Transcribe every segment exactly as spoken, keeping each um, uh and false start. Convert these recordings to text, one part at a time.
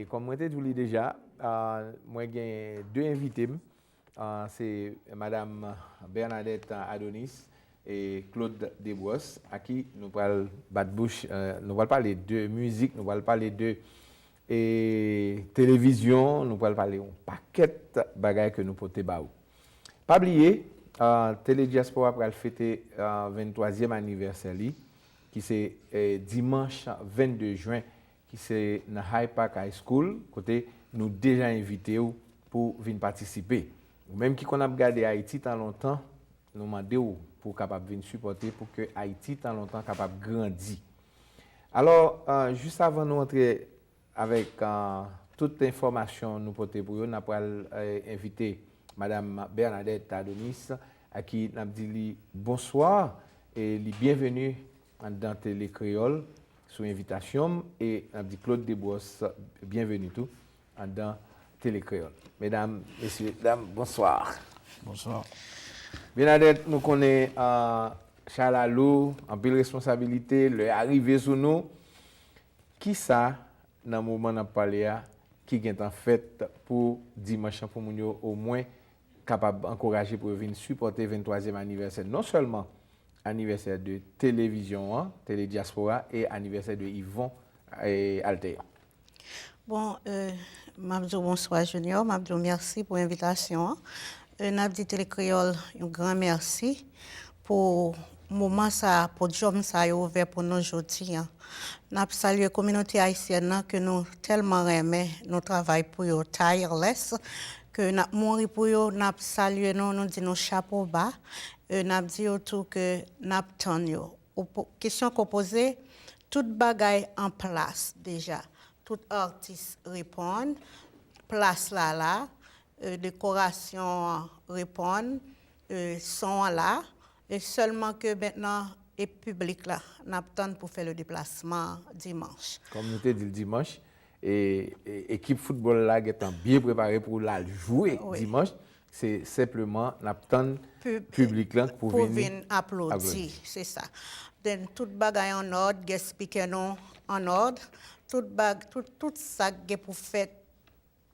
Kòm mwen te di w li deja, ah, mwen gen de envite m. Ah, se Madam Bernadette Adonis e Claude Desbrosses, a ki nou pral bat bouch, eh, nou pral pale de mizik, nou pral pale de, eh, televizyon, nou pral pale yon pakèt bagay ke nou pote ba ou. Pa bliye, ah, Tele Diaspora pral fete, ah, venntwazyèm anivèsè li, ki se, eh, dimanch vennde jen, ki se nan Hyde Park High School, kote nou deja envite w pou vin patisipe. Ou menm ki konn ap gade Ayiti tan lontan, nou mande w pou w kapab vin sipòte pou ke Ayiti tan lontan kapab grandi. Alò, eh, jis avan nou antre avèk, eh, tout enfòmasyon nou pote pou yo, n ap pral, eh, envite Madam Bernadette Adonis, a ki n ap di li bonswa e li byenveni anndan Tele Kreyòl sou envitasyon m, e n ap di Claude Desbrosses byenveni tou anndan Tele Kreyòl. Medam, mesye, dam, bonswa. Bonswa. Bernadette, nou konnen, ah, chay la lou, anpil responsabilite, lè a rive sou nou. Kisa, nan moman n ap pale a, ki gentan fèt pou dimanch lan, pou moun yo omwen kapab ankouraje pou yo vin sipòte venntwazyèm anivèsè, non sèlman anivèsè de televizyon an, Tele Diaspora, e anivèsè de Yvon, e Alteyon? Bon, euh, m ap di w bonswa, Junior. M ap di w mèsi pou envitasyon an. Euh, n ap di Tele Kreyòl yon gran mèsi pou moman sa, podyòm sa yo ouvè pou nou jodi an. N ap salye kominote ayisyèn nan ke nou tèlman renmen, nou travay pou yo tireless, ke n ap mouri pou yo, n ap salye nou, nou di nou chapo ba, e n ap di yo tou ke n ap tann yo. Ou po-, kesyon ke w poze, tout bagay an plas deja. Tout atis reponn, plas la la, e, dekorasyon an reponn, e, son an la, e sèlman ke mentnan e piblik la, n ap tann pou fè le deplasman dimanch. Kòm nou te di l dimanch, e, e, ekip foutbòl la gentan byen prepare pou l al jwe Wi. dimanch. Se senpleman n ap tann Pib-, piblik lan pou pou vin vin aplodi, aplodi. Se sa. Then, tout bagay an òd, guest speaker nou an òd, tout bag-, tout, tout sa k gen pou fèt,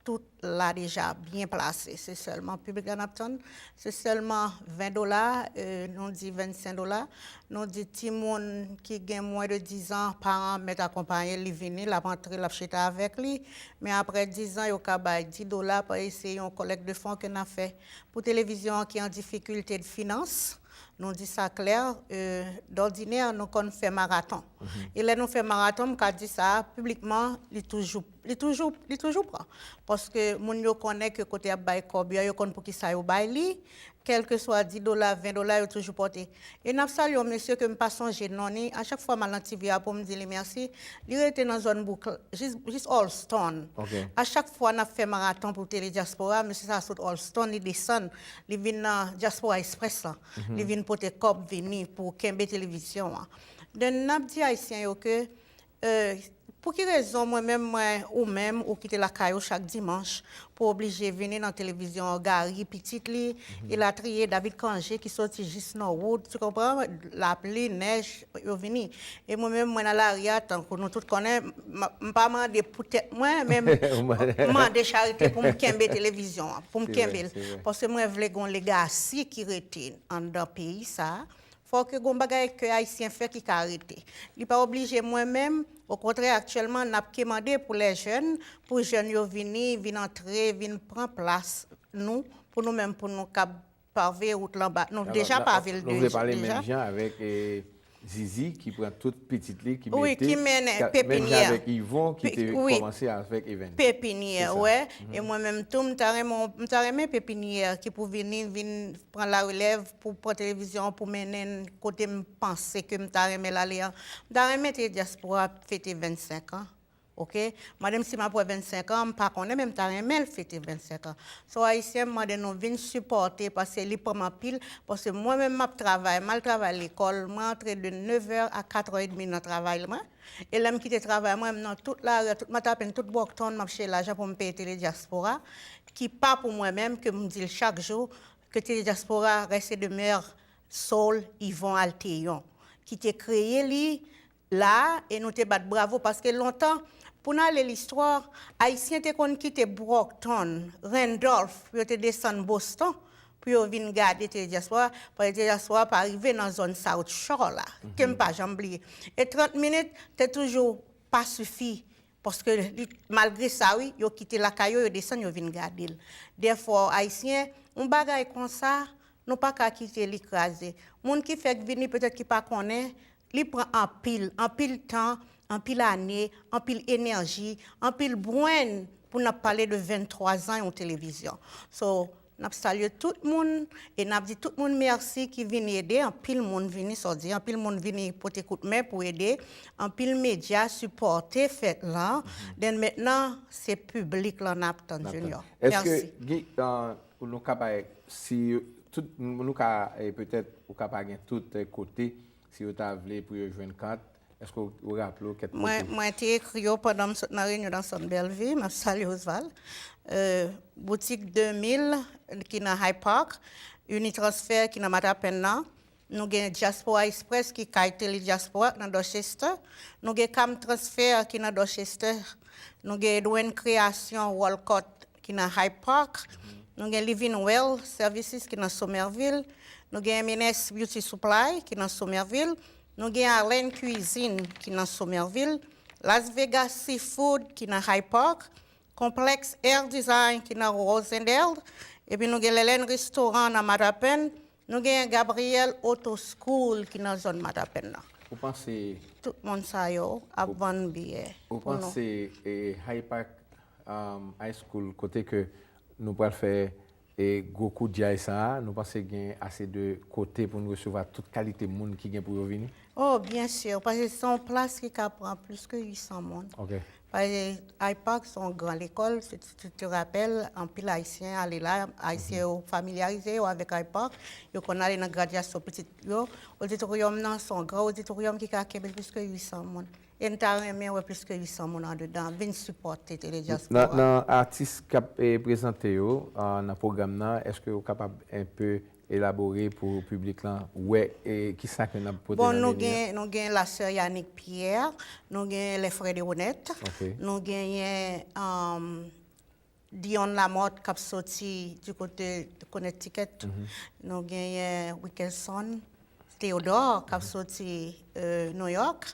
tout la deja byen plase. Se sèlman piblik la n ap tann. Se sèlman ven dola, e, nou di vennsenk dola. Nou di timoun ki gen mwen de dizan, paran mèt akonpaye l, li vini, l ap antre, l ap chita avèk li. Men apre dizan, yo ka bay dis dola, pa-, e se yon collecte de fonds ke n ap fè. Pou televizyon an ki an difikilte de finans, nou di sa klè, e, dòdinè, nou konn fè maraton. E lè nou fè maraton, m ka di sa piblikman, li toujou, li toujou, li toujou pran. Paske moun yo konnen ke kote y ap bay kòb yo, yo konn poukisa yo bay li, kèlkeswa dis dola, ven dola, yo toujou pote. E n ap salye yon mesye ke m pa sonje non li, a chak fwa m al nan T V a pou m di li mèsi, li rete nan zòn bouk, jis, jis Allston. Ok. A chak fwa n ap fè maraton pou Tele Diaspora, mesye sa sot Allston, li desann, li vin nan Diaspora Express lan. Li vin pote kòb vini pou kenbe televizyon an. Then, n ap di Ayisyen yo ke, e, pou ki rezon mwen menm, mwen, ou menm, ou kite lakay ou chak dimanch, pou oblije vini nan televizyon an, Gary, pitit li, elatriye, David Cangé ki soti jis Norwood, tu konpran? Lapli, nèj, yo vini. E mwen menm, mwen nan lari a, tankou nou tout konnen, m, m pa mande pou tèt mwen, men m mande charite pou m kenbe televizyon an, pou m Se vre, kenbe l. se vre. Paske mwen vle gon legasi ki rete anndan peyi sa a. Fò ke gon bagay ke Ayisyen fè ki ka rete. Li pa oblije mwen menm, okontrè, aktyèlman, n ap kemande pou lè jèn, pou jèn yo vini, vin antre, vin pran plas nou, pou nou menm, pou nou kab pave wout lan ba. Nou Alò, deja n a, pave l nou de-, vle pale deja. menm jan avèk, e, Zizi ki pran tout pitit li, ki Wi, mete, ki mennen ka-, menm jan pepiniyè. avèk Yvon ki Pe-, te wi. kòmanse avèk Evens. Pepiniyè, Se sa. wè. Mhm. E mwen menm tou, m ta renmen, m ta renmen pepiniyè ki pou vini, vin pran larelèv, pou pran televizyon an, pou mennen n kote m panse ke m ta renmen l ale an. M ta renmen Tele Diaspora fete vennsenk an. Ok? Mande m si m ap wè vennsenk an, m pa konnen, men m ta renmen l fete vennsenk an. So, Ayisyen, m mande nou vin sipòte, paske li pran m anpil, paske mwen menm m ap travay, m al travay lekòl, mwen antre de nevè a katrè edmi nan travay mwen. E lè m kite travay mwen, m nan tout lari a, tout Matapen, tout Brockton, m ap chèche lajan pou m peye Tele Diaspora, ki pa pou mwen menm, ke m di l chak jou, ke Tele Diaspora reste demeure Soul Yvon Alteyon, ki te kreye li la, e nou te bat bravo, paske lontan, Pou n ale listwa, Ayisyen te konn kite Brockton, Randolph, pou yo te desann Boston, pou yo vin gade Tele Dyaspora, paske Tele Dyaspora pa rive nan zòn South Shore la, ke m pa janm bliye. E trant minit te toujou pa sifi, paske li, malgre sa, wi, yo kite lakay yo, yo desann, yo vin gade l. Dèfwa, Ayisyen, yon bagay konsa, nou pa ka kite li kraze. Moun ki fèk vini, petèt ki pa konnen, li pran anpil, anpil tan, anpil ane, anpil enèji, anpil brenn pou n ap pale de venntwa zan yon televizyon. So, n ap salye tout moun e n ap di tout moun mèsi ki vini ede. Anpil moun vini, sa w di, anpil moun vini pote kout men pou ede. Anpil medya sipòte fèt lan. Then mentnan, se piblik lan n ap tann, Junior. Èske, Guy, nou ka bay, si tout, nou ka, eh, petèt, ou ka pa gen tout, eh, kote, si yo ta vle pou yo jwenn kat, èske ou raple w kèk kote? Mwen, mwen te ekri yo pandan m sot nan reyinyon nan Centre Bellevue, m ap salye Osval. Euh, boutik de mil ki nan Hyde Park, Unitransfer ki nan Matapen nan, nou gen Diaspora Express ki kay Tele Diaspora nan Dorchester, nou gen Cam Transfer ki nan Dorchester, nou gen Edwin Création Walcott ki nan Hyde Park, nou gen Living Well Services ki nan Somerville, nou gen M and S Beauty Supply ki nan Somerville, nou gen Allen Cuisine ki nan Somerville, Las Vegas Seafood ki nan Hyde Park, Konplèks Air Design ki nan Rosendale, epi nou gen Lelen Restaurant nan Matapen, nou gen Gabriel Auto School ki nan zòn Matapen nan. Ou panse Tout moun sa yo ap vann biyè pou nou. Ou panse eh, Hyde Park um, High School, kote ke nou pral fè eh, gwo kout djay sa a, nou panse gen ase de kote pou nou resevwa tout kalite moun ki gen pou yo vini? Oh, byen si, paske se yon plas ki ka pran plis ke uit san moun. Ok. Paske Hyde Park se yon gran lekòl, si tu te rapèl, anpil Ayisyen ale la, Ayisyen yo familyarize yo avèk Hyde Park, yo konn ale nan gradyasyon pitit yo, oditoryòm nan se yon gran oditoryòm ki ka kenbe plis ke uit san moun. E n ta renmen wè plis ke uit san moun andedan vin sipòte Tele Dyaspora. Nan, nan atis k ap eh, prezante yo ah, nan pwogram nan, èske ou kapab enpe elabore pou piblik lan wè eh, kisa ke n ap pote Bon, nan nou menyu an? Gen, nou gen La Sœur Yanick Pierre, nou gen Les Frères de Honnête, Ok. Nou genyen um, Dion Lamothe k ap soti du kote de Connecticut. Nou genyen Wickelson Théodore k ap soti euh, New York.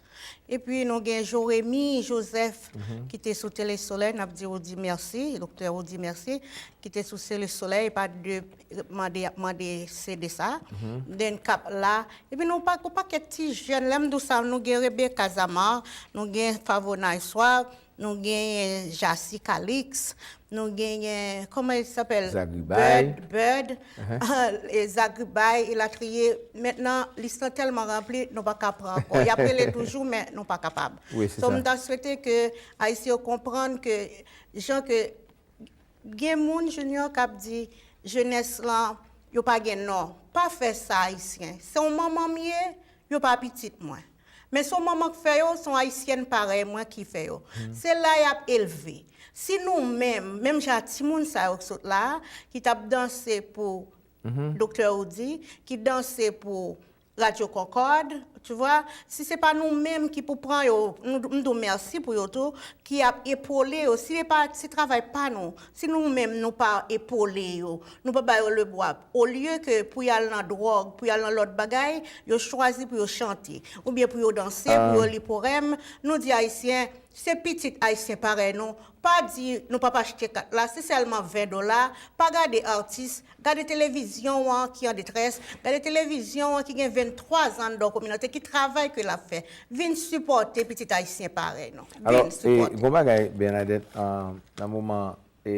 Epi nou gen Joremy Joseph ki te sou Tele Solèy, n ap di Rudy mèsi, doktè Rudy mèsi, ki te sou Tele Solèy, e pa de mande y ap mande C D sa. Then k ap la. Epi nou pa, yon pakèt ti jèn, lè m di w sa, nou gen Rebecca Zamar, nou gen Favonay Soir, Nou genyen Jassy Calix, nou genyen, comment il s'appelle? Zagribay. Bird, Bird, e Zagribay, elatriye. Mentnan, lis lan tèlman ranpli, nou pa ka pran ankò. Y ap rele toujou, men nou pa kapab. Wi, se sa. So, m ta swete ke Ayisyen yo konprann ke, jan ke Gen moun, Junior, k ap di, jenès lan, yo pa gen non. Pa fè sa, Ayisyen. Se yon manman m ye, yo pa pitit mwen. Men se yon manman k fè yo, se yon Ayisyèn parèy mwen ki fè yo. Se la y ap elve. Si nou menm, menm jan a timoun sa yo k sot la a, ki t ap danse pou Doktè Rudy, ki danse pou Radyo Concorde, tu vois, si se pa nou menm ki pou pran yo, nou, m di w mèsi pou yo tou, ki ap epole yo, si se pa, se travay pa nou, si nou menm nou pa epole yo, nou pa ba yo lebwa, olye ke pou y al nan dwòg, pou y al nan lòt bagay, yo chwazi pou yo chante, oubyen pou yo danse, pou yo li powèm, nou di Ayisyen, se pitit Ayisyen parèy nou, pa di nou p ap achte kat la, se sèlman ven dola, pa gade atis, Gade televizyon an ki an detrès, gade televizyon an ki gen venntwa zan anndan kominote, ki travay ke l ap fè. Vin sipòte pitit ayisyen parèy nou. Vin sipòte. Alò, e, gon bagay, Bernadette, an, nan moman e,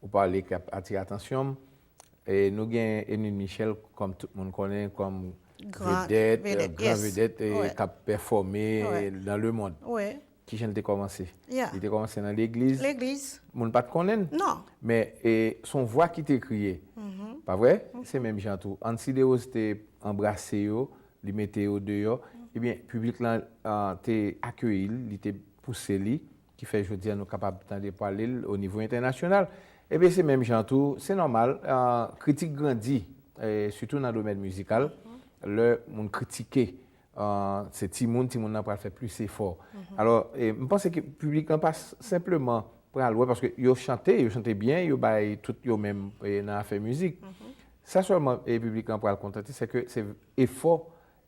ou pale k ap atire atansyon m, e, nou gen Emeline Michel, kòm tout moun konnen, kòm gran vedèt, gran vedèt e, k ap pèfòme nan lemonn. Kijan l te kòmanse? Li te kòmanse nan legliz. Legliz. Moun pa t konnen l. Non. Men e, s on vwa ki te kriye. Pa vre? Se menm jan tou. Ancy Derose te anbrase yo, li mete yo deyò. Ebyen, piblik lan te akeyi l, li te pouse li, ki fè jodi a nou kapab tande pale l o nivo entènasyonal. Ebyen, se menm jan tou, se nòmal, kritik grandi, sitou nan domèn mizikal, lè moun kritike se timoun, timoun nan pral fè plis efò. Alò, e, m panse ke piblik lan pa senpleman pral wè, paske yo chante, yo chante byen, yo bay tout yo menm e, nan afè mizik. Sa sèlman e, piblik lan pral kontante, se ke se efò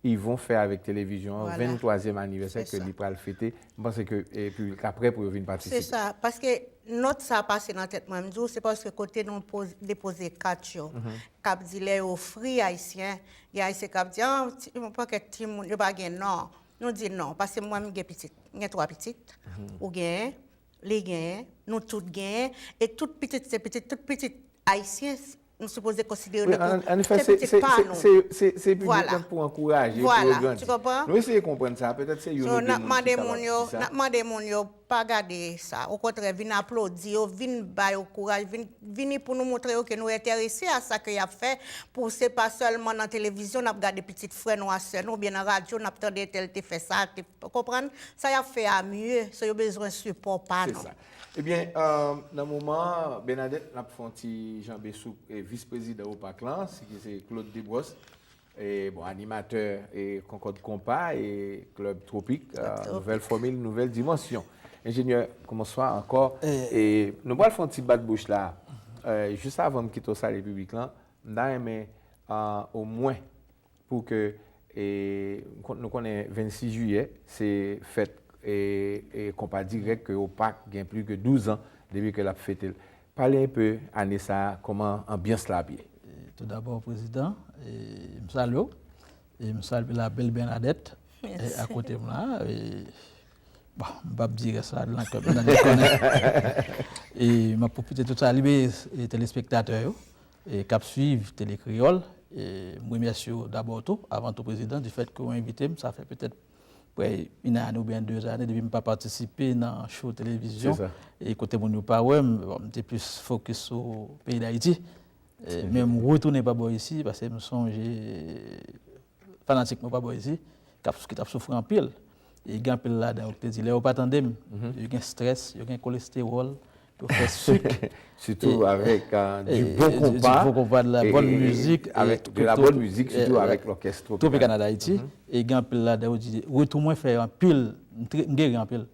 Yvon fè avèk televizyon an, venntwazyèm anivèsè ke li pral fete. M panse ke e, piblik la prè pou yo vin patisipe. Se sa, paske nòt sa pase nan tèt mwen, m di w, se paske kote nou poz- depoze kat yo, k ap di lè yo ofri Ayisyen, gen Ayisyen k ap di, ah, ti- yon pakèt timoun, yo pa gen non. Nou di non, paske mwen m gen pitit, m gen twa pitit, ou genyen, li genyen, nou tout genyen, e tout pitit se pitit, tout pitit Ayisyen, nou sipoze konsidere yo kou se pitit pa nou. Se piblik lan pou ankouraje, pou yo grandi. Nou eseye konprann sa, petèt se youn ou de moun ki kapab di sa. N ap mande moun yo pa gade sa. Okontrè, vin aplodi yo, vin ba yo kouraj, vin, vini pou nou montre yo ke nou enterese a sa ke y ap fè, pou se pa sèlman nan televizyon n ap gade pitit frè nou ak sè nou, oubyen nan radyo n ap tande entèl te fè sa, te, w konprann? Sa y ap fè a mye, so yo bezwen sipò pa nou. Se sa. Ebyen, nan moman an, Bernadette, n ap fè yon ti janbe sou vis prezidan OPAC lan, ki se Claude Desbrosses, e, bon, animatè e Concorde Compas e Club Tropique, nouvèl fòmil, nouvèl dimansyon. Enjenyè, bonswa ankò. E nou pral fè yon ti bat bouch la. Jis avan m kite w salye piblik lan, m ta renmen omwen pou ke, e, nou konnen vennsis jiyè, se fèt e, e, Konpa Dirèk ke OPAC gen plis ke douz an depi ke l ap fete l. Pale enpe ane sa a, kòman anbyans la ap ye? E, toudabò, prezidan, e, m salye w. E m salye la bèl Bernadette, e, akote m la. E, bon, m p ap di rès la nan kè m nan li konnen. E m ap pwofite tou salye e telespektatè yo e k ap swiv Tele Kreyòl. E m remèsye w dabò tou, avan tou, prezidan, di fèt ke w envite m, sa fè petèt prè yon ane oubyen de ane depi m pa patisipe nan show televizyon. E kote moun yo pa wè m, bon, m te plis fokis sou peyi Dayiti. E, men m retounen pa bò isi, paske m sonje fanatik mwen pa bò isi, k ap, ki t ap soufri anpil. E gen anpil ladan yo ki te di, lè yo pa tande m, yo gen strès, yo gen kolestewòl, yo fè sik. Sitou avèk du bon konpa, de la bòn mizik, avèk de la bòn mizik, sitou avèk lòkès Tropicana d'Haïti. E gen anpil ladan yo di, retou mwen fè anpil, m geri anpil.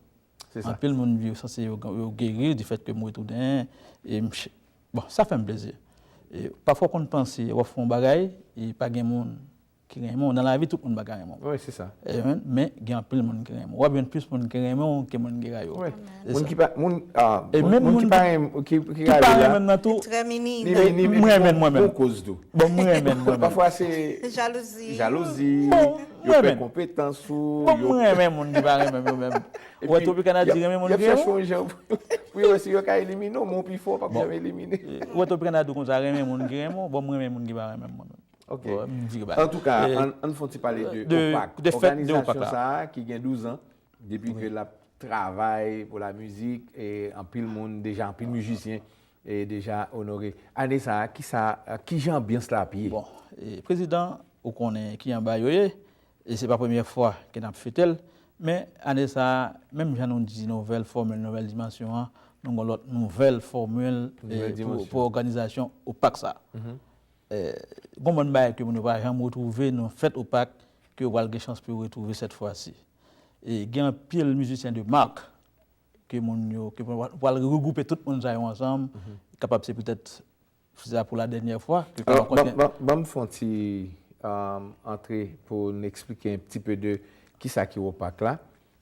Anpil moun yo sanse yo, yo geri di fèt ke m retounen. E m, bon, sa fè m plezi. E pafwa w konn panse w ap fè yon bagay, e pa gen moun ki renmen w. Nan lavi, tout moun pa ka renmen w. Wi, se sa. E, men, men gen anpil moun ki renmen w. W ap jwenn plis moun ki renmen w ke moun ki rayi w. Wi. Moun ki pa, moun, a, e menm moun ki pa renmen, ki, ki rayi w la, li, li, li, li pou koz tou. Bon, m renmen mwen menm. Pafwa se jalouzi. Jalouzi. Yo pè konpetans ou. Bon, m renmen moun ki pa renmen m yo menm. Ou wè Tropicana di renmen moun ki renmen w. Y ap chèche yon jan pou yo wè si yo ka elimine w, men w pi fò, w p ap janm elimine. Ou wè Tropicana di w konsa, renmen moun ki renmen w, bon, m renmen moun ki pa renmen m, mwen menm. Ok. Antouka, ann, ann fè yon ti pale de OPAC. Òganizasyon sa a ki gen douz an depi ke l ap travay pou lamizik, e anpil moun deja, anpil mizisyen e deja onore. Ane sa a, kisa, kijan anbyans la ap ye? Bon, e, prezidan, ou konnen ki anba yo ye, e se pa premyè fwa ke n ap fete l, men ane sa a, menm jan nou di nouvèl fòmil, nouvèl dimansyon an, nou gen lòt nouvèl fòmil, e, pou, pou òganizasyon OPAC sa a. E, gen yon bann bagay ke moun yo pa janm retwouve nan fèt OPAC, ke yo pral gen chans pou yo retwouve sèt fwa si. E gen anpil mizisyen de mark ke moun yo, ke pral, pral regwoupe tout moun sa yo ansanm, kapab se petèt, se sa pou la dènyè fwa ke w ka rankontre. Ban, ban, ban m fè yon ti, um, antre pou n eksplike un petit peu de kisa ki OPAC la.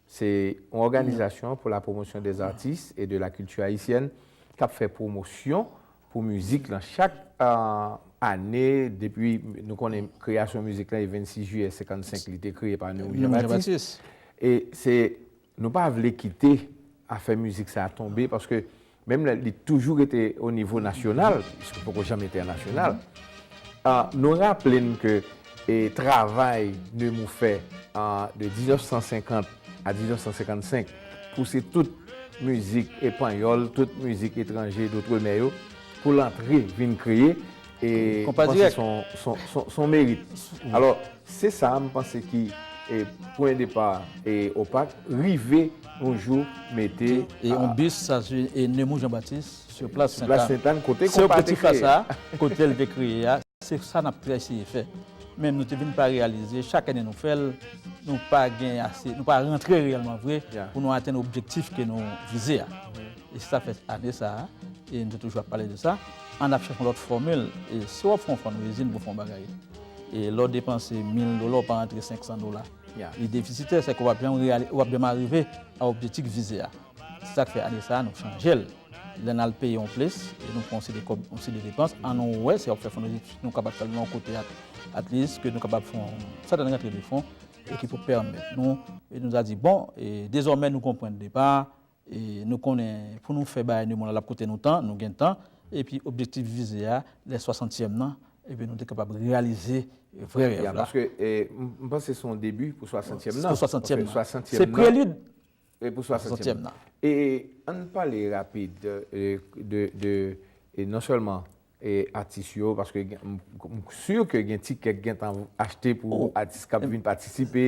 Se yon òganizasyon pour la promotion des artistes et de la culture haïtienne k ap fè pwomosyon pou mizik lan chak, uh, ane, depi nou konnen kreyasyon mizik lan e vennsis jiyè senkannsenk, li te kreye pa Nemours Jean Baptiste. E se Nou pa vle kite afè mizik sa a tonbe, paske menm lè li toujou rete o nivo nasyonal, piske poko janm entènasyonal, a, nou raple n ke, e, travay Nemours fè, a, de diznèf san senkant a diznèf san senkannsenk, pouse tout mizik epanyòl, tout mizik etranje, dotremè yo, pou l antre vin kreye, e m panse se yon, se yon, se yon merit. Alò, se sa, m panse ki, e, pwen depa, e, OPAC, rive yon jou mete, e, yon bis, sa, se, e, Nemours Jean Baptiste, sou plas Sentàn, kote konpa te kreye. Se objektif la sa, kote l te kreye a, se sa n ap eseye fè. Men nou te vin pa reyalize, chak ane nou fè l, nou pa gen ase, nou pa rantre reyèlman vre pou nou atenn objektif ke nou vize a. E se sa fè ane sa a, e nou te toujou ap pale de sa, ann ap chèche yon lòt fòmil. E si w ap fè yon fundraising pou fè yon bagay, e lè w depanse mil dola, w pa rantre senk san dola, li defisitè, sèke w ap janm reyali-, w ap janm arive a objektif vize a. Se sa k fè ane sa a, nou chanje l. Lè n al peye yon plis, e nou pran yon seri de kòb, yon seri de depans, ann nou wè si w ap fè fundraising, nou kapab fè l nan yon kote at, at least, ke nou kapab fè yon sètèn rantre de fon, e ki pou pèmèt nou, e nou ta di, bon, e dezòmè nou konprann depa, e nou konnen pou nou fè bagay nou, l ap koute nou tan, nou gen tan, epi objektif vize a, lè swasantyèm nan, epi nou te kapab reyalize vrè rèv la. Ya, paske, e, m, m panse se yon debi pou swasantyèm nan. Pou swasantyèm nan. Se prelid. E pou swasantyèm nan. E ann pale rapid, e, de, de, e non sèlman, e atis yo, paske gen, m, m si ke gen tikè k gentan achte pou atis k ap vin patisipe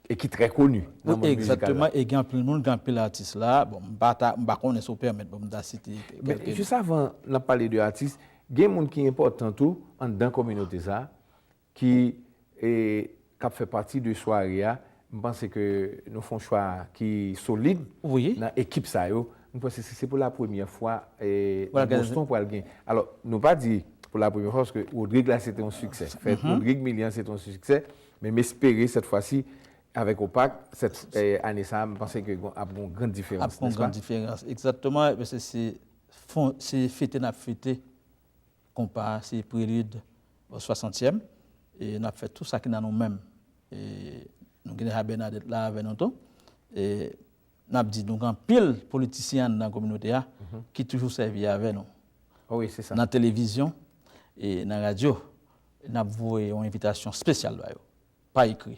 e ki trè koni nan mond mizikal la. Egzakteman, e gen anpil moun, gen anpil atis la. Bon, m pa ta, m pa konnen si w pèmèt, bon, m ta site kèlke non. Men jis avan n ap pale de atis, gen moun ki enpòtan tou anndan kominote sa a, ki, e, k ap fè pati de sware a. M panse ke nou fè yon chwa ki solid nan ekip sa yo. M panse se, se pou la premyè fwa, e, Boston pral gen. Alò, nou pa di pou la premyè fwa, paske Rodrig la, se te yon siksè. Fèt Rodrig Milyan, se te yon siksè. Men m espere, sèt fwa si, avèk Opak, sèt, e, ane sa a, m panse ke gon, ap gon grann diferans, nèspa? Ap gon grann diferans, egzakteman, paske se, fon, se fete n ap fete. Konpa, se prelid swasantyèm, e n ap fè tou sa ki nan nou menm. E nou gen deja Bènadèt la avè nou tou. E n ap di nou gen anpil politisyen anndan kominote a ki toujou sèvi avè nou. Nan televizyon e nan radyo. N ap voye yon envitasyon espesyal ba yo, pa ekri.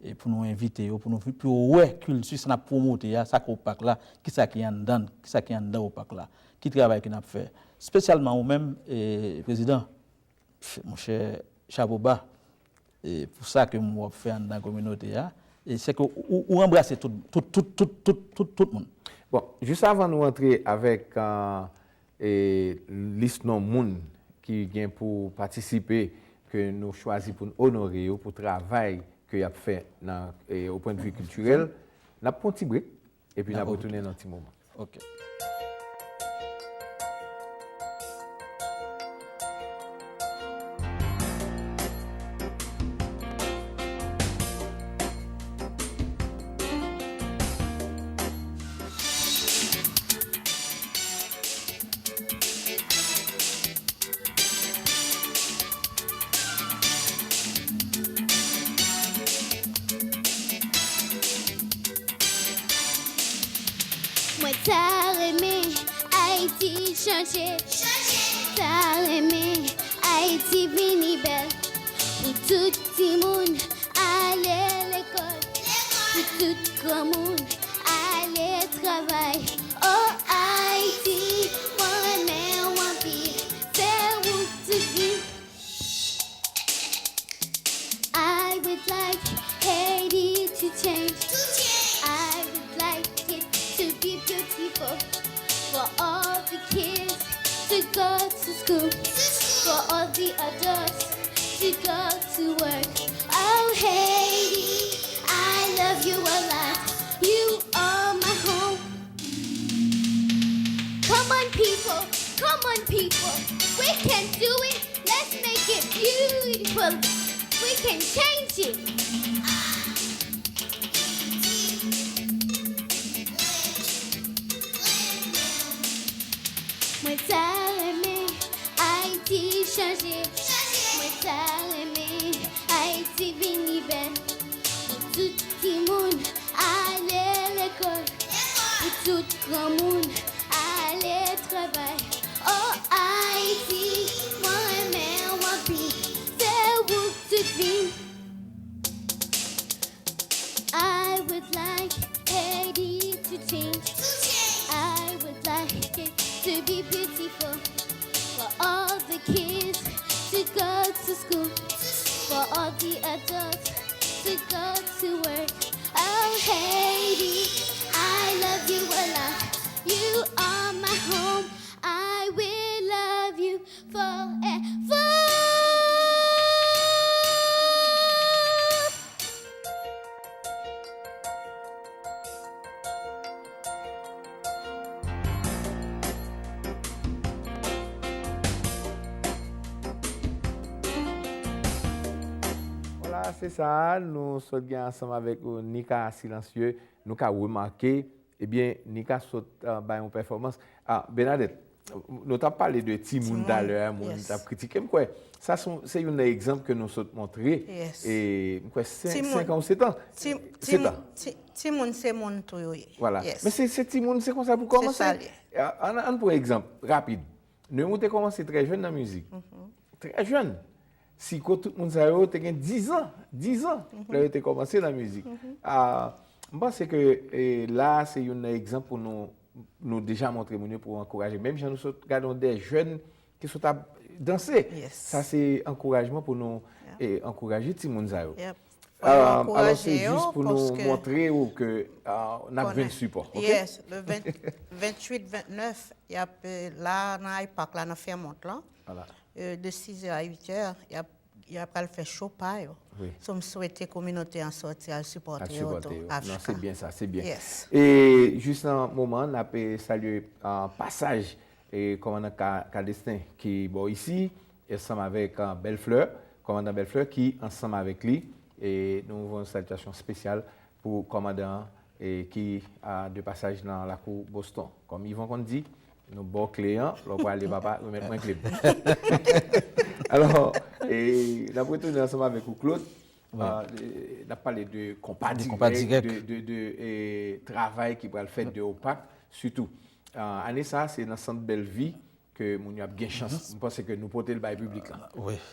E pou nou envite yo, pou nou, pou yo wè kilti sa n ap pwomote a, sa k Opak la, kisa ki anndan, kisa ki anndan Opak la, ki travay ke n ap fè. Espesyalman ou menm, e, Prezidan, monchè, chapo ba, e, pou sa ke w ap fè anndan kominote a, e sèke ou, ou, ou anbrase tout, tout, tout, tout, tout, tout, tout moun. Bon, jis avan nou antre avèk, e, e, lis non moun ki gen pou patisipe, ke nou chwazi pou n onore yo pou travay ke y ap fè nan, e, o pwendvi kiltirèl. N ap pran yon ti brek, epi n ap retounen nan yon ti moman. Ok. Mwen ta renmen Ayiti chanje. Ta renmen Ayiti vini bèl. Pou tout timoun ale lekòl. Pou tout granmoun ale travay. O Ayiti, mwen renmen w anpil. Se ou k tout vin. I would like Haiti to change. I would like it to be beautiful for all the kids to go to school, for all the adults to go to work. Oh, Haiti, I love you a lot. You are my home. Come on, people. Come on, people. We can do it. Let's make it beautiful. We can change it. Mwen ta renmen Ayiti chanje. Mwen ta renmen Ayiti vini bèl. Pou tout timoun ale lekòl. Pou tout granmoun ale travay. O Ayiti, mwen renmen w anpil. Se ou k tout vin. I would like Haiti to change. I would like it to be beautiful for all the kids to go to school, for all the adults to go to work. Oh, Haiti, I love you a lot. You are my home. I will love you forever. Pase sa a, nou sot gen ansanm avèk Nika Silencieux, nou ka remake, ebyen, Nika sot uh, bay yon pèfòmans. Ah, Bernadette, nou t ap pale de timoun talè a, moun t ap kritike. M kwè, sa se youn nan egzanp ke nou sot montre. E m kwè, senk an ou sèt an. Sèt an. Timoun se moun tou yo ye. Vwala. Men se timoun, se konsa pou kòmanse. Ann pran egzanp rapid. Nemo te kòmanse trè jèn nan mizik. Trè jèn. Siko, tout moun sa yo te gen diz an, diz an lè yo te kòmanse nan mizik. M panse ke la se youn nan egzanp pou nou, nou deja montre moun yo pou ankouraje. Menm jan nou sot gade yon de jèn ki sot ap danse. Sa se ankourajman pou nou ankouraje timoun sa yo. Alò se jis pou nou montre ou ke n ap jwenn sipò. Yes, le venntuit, vennèf, y ap la nan Hyde Park la, nan Fairmont lan. De sizè a uitè, y ap y ap pral fè cho pa yo. So m swete kominote an sòti al sipòte yo tou. Afka. Se byen sa, se byen. E jis nan moman an, n ap salye pasaj kòmandan Callestin ki bò isi, ansanm avèk Bèlflè, kòmandan Bèlflè ki ansanm avèk li. E nou voye yon salitasyon espesyal pou kòmandan an e ki a de pasaj nan lakou Boston. Kòm Yvon konn di, nou ba w kle an, lè w prale papa, remèt mwen kle m. Alò, e, n ap retounen ansanm avèk ou, Claude. N ap pale de konpa dirèk, de, de, de travay ki pral fèt, de Opak sitou. Ane sa a, se nan Sant Bèlvi ke moun yo ap gen chans, m panse ke nou pote l bay piblik la.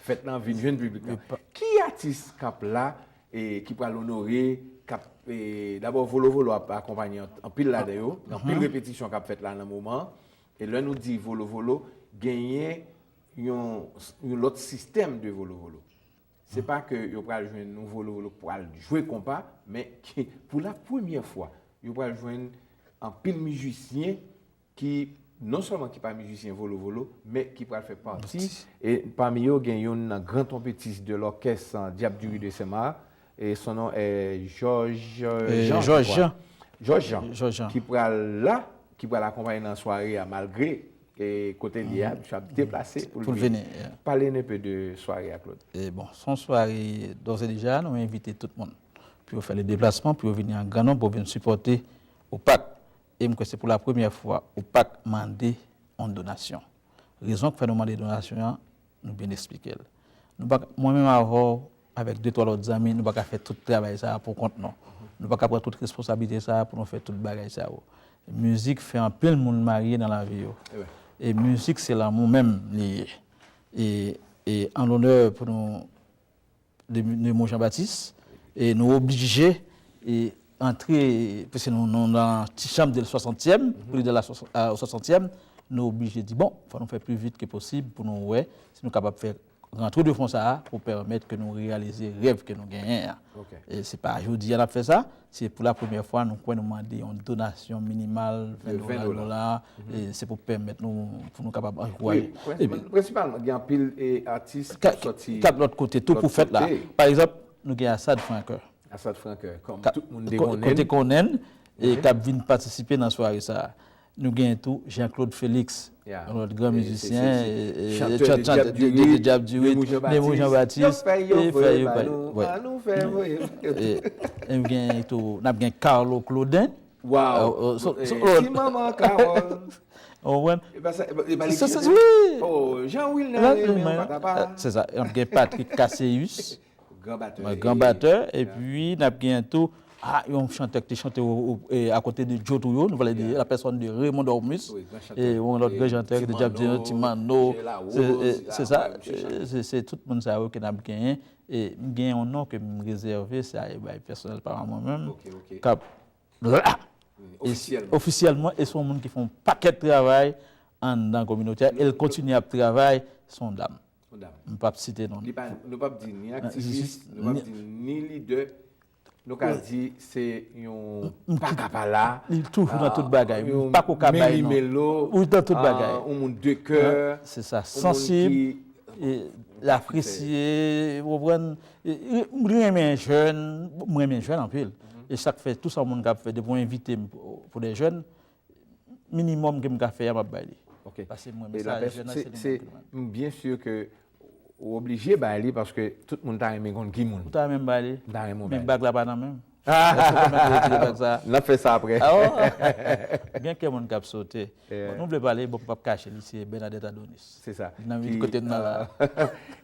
Fèt lan vin jwenn piblik la. Ki atis k ap la e ki pral onore, k ap, e, dabò Volovolo ap akonpanye anpil ladan yo, gen anpil repetisyon k ap fèt la nan moman an. E lè nou di Volovolo, genyen yon, yon lòt sistèm de Volovolo. Se pa ke yo pral jwenn yon Volovolo k pral jwe konpa, men ki, pou la premyè fwa, yo pral jwenn anpil mizisyen ki non sèlman ki pa mizisyen Volovolo, men ki pral fè pati. E pami yo, gen youn nan gran twonpetis de lòkès Dyab Diri de Senmak, e son non è Jòj Jan. Jòj Jan. Jòj Jan, ki pral la, ki pral akonpanye nan sware a, malgre e kote l ye a, misye ap deplase pou l vini. Pale n enpe de sware a, Claude. E bon, se yon sware, dòzèdeja, nou envite tout moun pou yo fè le deplasman, pou yo vini an gran nonb, pou yo vin sipòte Opak. E m kwè se pou la premyè fwa Opak mande yon donasyon. Rezon k fè nou mande donasyon an, nou byen eksplike l. Nou pa, mwen menm avè w, avèk de twa lòt zanmi, nou pa ka fè tout travay sa a pou kont nou. Nou pa ka pran tout responsablite sa a pou nou fè tout bagay sa yo. Mizik fè anpil moun marye nan lavi yo. E mizik se lanmou menm li ye. E, e an lonè pou nou de, de Mo Jan Batis, e nou oblije e antre, paske nou, nou nan ti chanm de swasantyèm, pou li de la swasantyèm, nou oblije di, bon, fò nou fè pli vit ke posib pou nou wè si nou kapab fè rantre de fon sa a pou pèmèt ke nou reyalize rèv ke nou genyen an. E se pa jodi a n ap fè sa, se pou la premyè fwa nou kwè nou mande yon donasyon minimal ven dola, dola, e se pou pèmèt nou, pou nou kapab ankouraje. Prensipalman, gen anpil atis k ap sòti k ap lòt kote tou pou fèt la. Pa egzanp, nou gen Asad Francoeur. Asad Francoeur, kòm tout moun te konnen l. Kote konnen l, e k ap vin patisipe nan sware sa a. Nou gen tou Jean Claude Félix, yon lòt gran mizisyen, chantè de Dyab Diri, Nemo Jean Baptiste, e fè yo fè yo. E nou gen tou, n ap gen Carlo Claudin. Waw, ti manman Carole. Ou konprann? Se sa, wi. Jean Wilner, se sa, n ap gen Patrick Casséus. Gran batè, epi n ap gen tou, a, yon chantè ki te chante akote de Djo Touyo, nou pale de la pèsòn de Raymond Dormus, e yon lòt gran chantè ki te djab di Ti Manno, se sa, se tout moun sa yo ke n ap genyen. E m gen yon non ke m rezève, se a bay pèsonèl pa mwen menm, k ap la. Ofisyèlman, e se yon moun ki fè yon pakèt travay anndan kominote a, e l kontinye ap travay, se yon dam. M p ap site non l. Nou p ap di ni aktivis, nou p ap di ni lidè. Nou ka di se yon pakapala. Li toujou nan tout bagay. M pako ka bay non. Wi, nan tout bagay. Yon moun de kè. Se sa, sansib, l apresye, ou konprann? M renmen jèn, m renmen jèn anpil. E sa k fè tou sa yon moun ka fè, depi w envite m pou de jèn, minimòm ke m ka fè a, m ap bay li. Paske m renmen sa, jèn nan se li menm ki mwen. M byen si ke Ou oblije bay li paske tout moun ta renmen konn ki moun. Ou ta renmen bay li? M ta renmen bay li. Men bag la pa nan men m. Èske w pèmèt mwen retire bag sa a? N ap fè sa apre. Ah, oh. Gen kè moun k ap sote. Bon, nou vle pale, bon, m p ap kache li, se Bernadette Adonis. Se sa. Nan vin kote m nan la.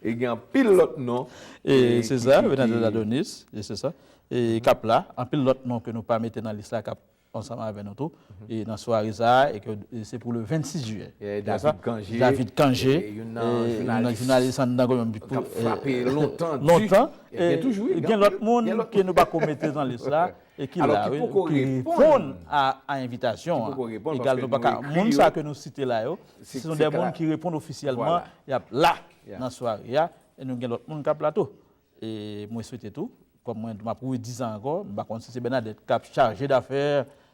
E gen anpil lòt non. E se sa, Bernadette Adonis, e se sa. E k ap la, anpil lòt non ke nou pa mete nan lis la k ap ansanm avè nou tou. E nan sware sa a, e ke e se pou le vennsis jiyè. David Cangé. David Cangé, e youn nan jounalis anndan Gominov ki ap frape lontan. Lontan. E gen lòt moun ke nou pako mete nan lis la. E ki la, wi, ki reponn a, a envitasyon an. Egal, nou pa ka, moun sa ke nou site la yo, se son de moun ki reponn ofisyèlman, y ap la nan sware a, e nou gen lòt moun k ap la tou. E mwen swete tou, kòm mwen, m ap redi sa ankò, m pa konn si se Bernadette k ap chaje dafè,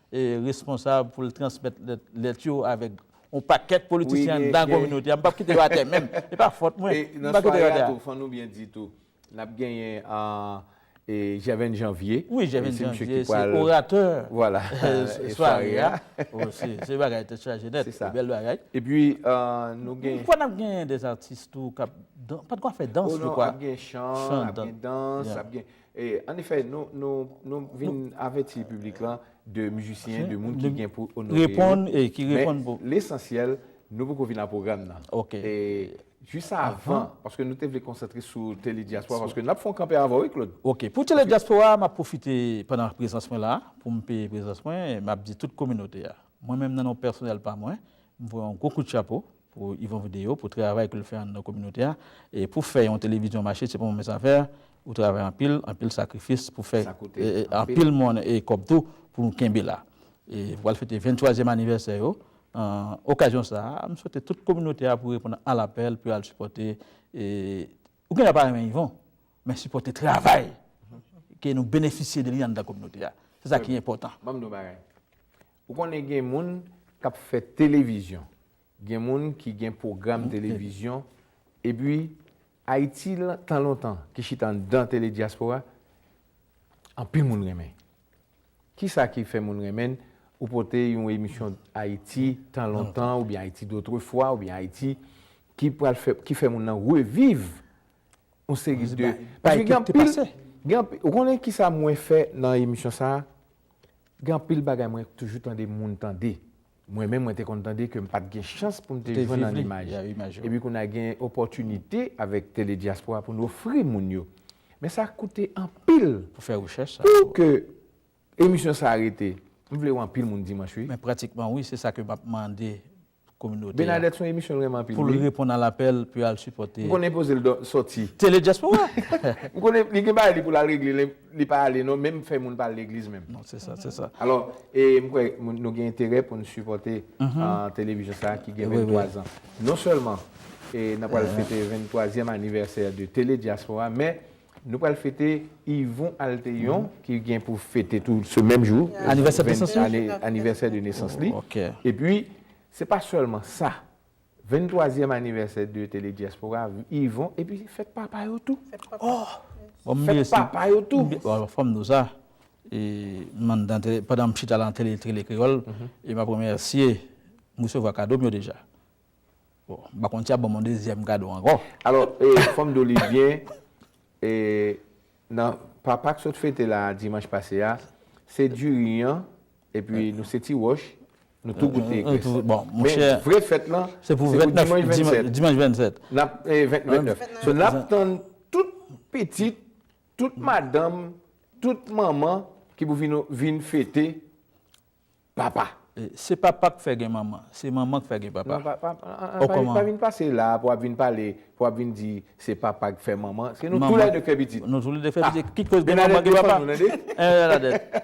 e responsab pou l transmèt lèt, lèt yo avèk yon pakèt politisyen anndan kominote a, m p ap kite yo atè menm. E pa fòt mwen, m pa kite yo atè. Fò nou byen di tou, n ap genyen, e, Gervens Janvier. Wi, Gervens Janvier, se oratè sware a. Se bagay tèt chaje nèt, bèl bagay. Epi, nou gen. Kwè n ap genyen de atis tou k ap, pa t kwa fè dans, nou kwa. Ap gen chan, ap gen dans, ap gen. An efè, nou vin avèti piblik lan de mizisyen, de moun ki gen pou onore yo. Men lesansyèl, nou poko vin a pwogram nan. Jis avan, paske nou te vle konsantre sou Tele Dyaspora, paske n ap fè yon kanpe avè w, wi, Claude. Ok. Pou Tele Dyaspora, m ap pwofite pandan prezans mwen la, pou m peye prezans mwen, m ap di tout kominote a. Mwen menm, nan non pèsonèl pa mwen, m voye yon gwo kout chapo pou Yvon Vidéo, pou travay ke l fè anndan kominote a. E pou fè yon televizyon mache, se pa yon mens afè, ou travay anpil, anpil sakrifis pou fè anpil mòn e kòb tou pou nou kenbe la. E pral fete venntwazyèm anivèsè yo. Okazyon sa a, m swete tout kominote a pou reponn a lapèl, pou al sipòte. Ou gen dwa pa renmen Yvon, men sipòte travay ke nou benefisye de li anndan kominote a. Se sa ki enpòtan. Ban m di w yon bagay. Ou konnen gen moun k ap fè televizyon, gen moun ki gen pwogram televizyon, epi Ayiti tan lontan ki chita anndan Tele Dyaspora, anpil moun renmen. Kisa ki fè moun renmen n? Ou pote yon emisyon Ayiti tan lontan, oubyen Ayiti dotrefwa, oubyen Ayiti ki pral fè, ki fè moun nan reviv yon seri de. Paske gen anpil, gen anpil, ou konnen kisa mwen fè nan emisyon sa a? Gen anpil bagay mwen toujou tande moun tande. Mwen menm, mwen te konn tande ke m pa t gen chans pou m te jwenn an imaj. Epi kounye a gen opòtinite avèk Tele Dyaspora pou n ofri moun yo. Men sa koute anpil. Pou fè rechèch sa. Pou ke emisyon sa a rete, m vle wè anpil moun dimanch, wi. Men pratikman, wi, se sa ke m ap mande kominote a. Bernadette, se yon emisyon l renmen anpil, wi. Pou l reponn a lapèl, pou y al sipòte. M konnen poze l sòti. Tele Dyaspora. M konnen li gen bagay li pou l al regle, li, li pa ale, non, menm fè moun pa al legliz menm. Non, se sa, se sa. Alò, e, m kwè nou gen enterè pou n sipòte televizyon sa a ki gen venntwa zan. Non sèlman, e, n ap pral fete venntwazyèm anivèsè de Tele Dyaspora, men nou pral fete Yvon Altéon, ki gen pou fete tou se menm jou, anivèsè de nesans li. Epi, se pa sèlman sa. Venntwazyèm anivèsè de Tele Dyaspora, Yvon, epi fèt papa yo tou. Oh! Fèt papa yo tou. Fò m di w sa, pandan m chita la nan Tele Kreyòl, e m ap remèsye m resevwa kado m yo deja. Bon, m pa konn si y ap ban m yon dezyèm kado ankò. Alò, fò m di w li byen, nan papa k sot fete la dimanch pase a, se diri an, epi nou se ti wòch, nou tou goute grès. Men vrè fèt lan, se pou dimanch vennsèt. Dimanch vennsèt. N ap, vennnèf. So, n ap tann tout pitit, tout madanm, tout manman ki pou vin, vin fete papa. Se papa k fè gen manman, se manman k fè gen papa. Non, pa, pa, pa, pa, pa vin pase la pou w ap vin pale, pou w ap vin di se papa k fè manman. Se nou toulède k fè pitit. Nou toulède fè pitit. Ki koz gen manman gen papa? Bènadèt.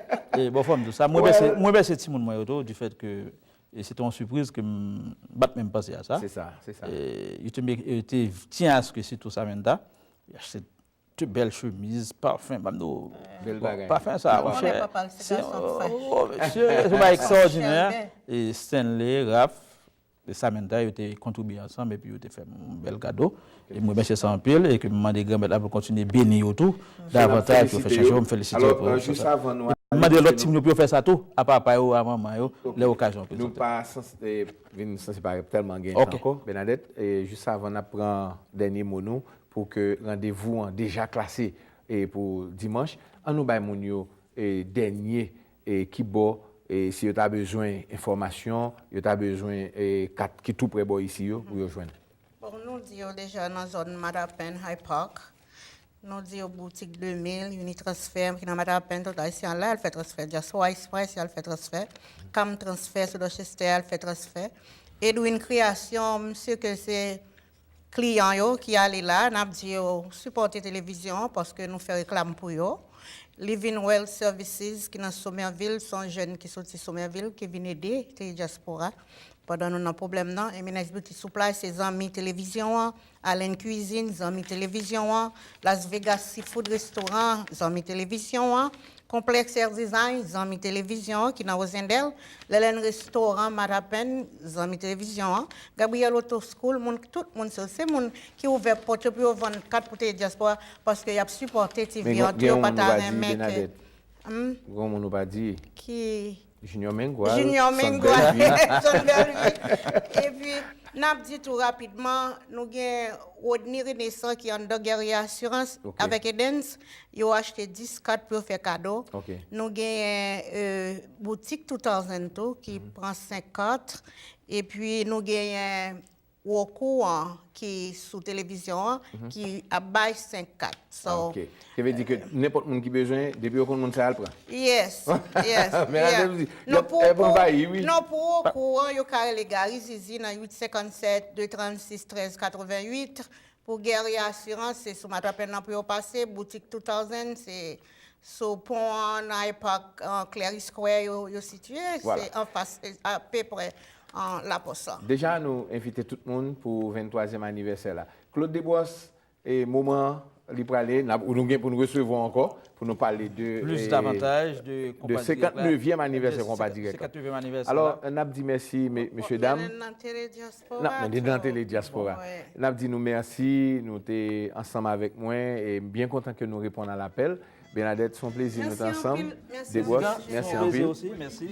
Bon, fò m di w sa. Mwen renmèsye, mwen renmèsye timoun mwen yo tou, du fait que se te yon sipriz ke m pa t menm panse a sa. Se sa, se sa. Yo te, yo te tyen aske sitou Samantha, y achte de bèl chemiz, pafen, ban m di w. Bèl bagay. Pafen sa, monchè. Se, oh, mesye, se yon bagay ekstraòdinè. E Stanley, Raph, e Samantha, yo te kontribye ansanm epi yo te fè m yon bèl kado. E m remèsye sa anpil e ke m mande Granmèt la pou l kontinye beni yo tou davantaj pou yo fè chanje yo. M felisite yo pou sa. M mande lòt timoun yo pou yo fè sa tou, a papa yo, a manman yo, lè okazyon prezante. Nou pa sanse vin sanse parèt tèlman gen tan ankò, Bènadèt. Jis avan n ap pran dènye mo nou, pou ke randevou an deja klase e pou dimanch. An nou bay moun yo e dènye e kibò e si yo ta bezwen enfòmasyon, yo ta bezwen e kat ki tou prè bò isi yo pou yo jwenn. Bon, nou di yo deja nan zòn Matapan, Hyde Park. Nou di yo boutik de mil, Unitransfer ki nan Matapan, tout Ayisyen al la, al fè transfè. Diaspora Express, y al fè transfè. Cam Transfer sou Dorchester, al fè transfè. Edwin Création, m si ke se kliyan yo ki ale la, n ap di yo sipòte televizyon an paske nou fè reklam pou yo. Living Well Services ki nan Somerville, se yon jèn ki soti Somerville ki vin ede Tele Diaspora. Pandan nou nan pwoblèm nan, Eminence Beauty Supply se zanmi televizyon an, Allen Cuisine zanmi televizyon an, Las Vegas Seafood Restaurant zanmi televizyon an, Complex Hair Design zanmi televizyon an ki nan Rosendale, Lelen Restaurant Matapan zanmi televizyon an, Gabriel Auto School, moun, tout moun se, se moun ki ouvè pòt yo pou yo vann kat pou Tele Diaspora paske y ap sipòte ti viyant yo pa ta renmen ke. Gon moun ou pa di. Ki? Junior Mengual. Junior Mengual. Sandbell Vie. Epi, n ap di tou rapidman, nou gen Rodney Renaissance ki anndan Guerrier Assurance avèk Edens. Yo achte dis kat pou yo fè kado. Nou genyen boutik two thousand tou ki pran senk kat. Epi, nou genyen Wokou an ki sou televizyon an ki ap bay senk kat. So, Ki vle di ke nenpòt moun ki bezwen, depi yo konn moun sa al pran. Yes, yes. Non, pou Wokou an, yo ka rele Gary Zizi nan uit senkannsèt de trannsis trèz katrevennuit. Pou Guerrier Assurance, se sou Matapan nan pou yo pase. Boutik two thousand, se sou pon an, nan Hyde Park, Clery Square, yo, yo sitiye. Se anfas, apeprè, lapòs lan. Deja, nou envite tout moun pou venntwazyèm anivèsè la. Claude Desbrosses, e moman an, li prale, nou gen pou nou resevwa w ankò, pou nou pale de, de senkantnevyèm anivèsè Konpa Dirèk la. Alò, n ap di mèsi, mesye dam. N ap mennen nan Tele Dyaspora. N ap di nou mèsi, nou te ansanm avèk mwen, e m byen kontan ke nou reponn a lapèl. Bernadette, se yon plezi nou te ansanm. Desbrosses, mèsi anpil.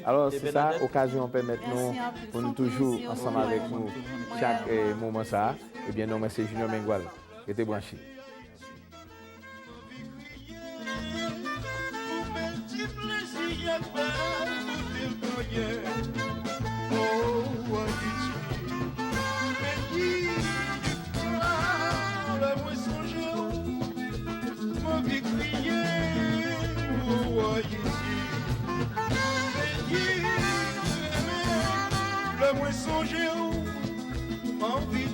Alò, se sa, okazyon an pèmèt nou pou nou toujou ansanm avèk nou chak moman sa a. Ebyen, non mwen se Junior Mengual. Rete branche. Lè mwen sonje w, m anvi kriye, o Ayiti. Peyi m renmen, lè mwen sonje w, m anvi